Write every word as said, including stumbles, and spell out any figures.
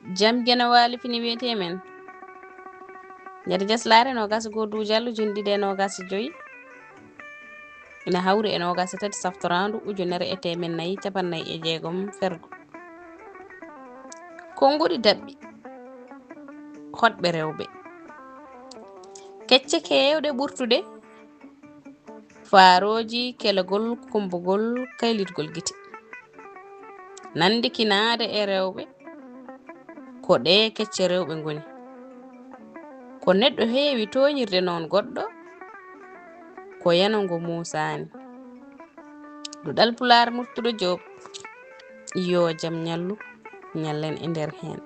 Jam Geno Waali fini wiyetee men. Nder jaslaare noogas e goo duujal ujine ɗiɗi e noogas e joy, ina hawri e noogas e tati saftoraandu ujunere e teemen nayi capannay e jeegom fergo. Konnguɗi daɓɓi hoɗɓe rewɓe. Kecce keewɗe ɓurtude faarooji kelagol, kumbugol, kaylitgol gite. Nanndikinaade e rewɓe, ko ɗee kecce rewɓe ngoni. Ko neɗɗo heewi tooñirde noon goɗɗo, ko yano ngo muusaani. Duɗal Pulaar Murtuɗo Joob, yoo jam ñallu, ñallen e nder heen.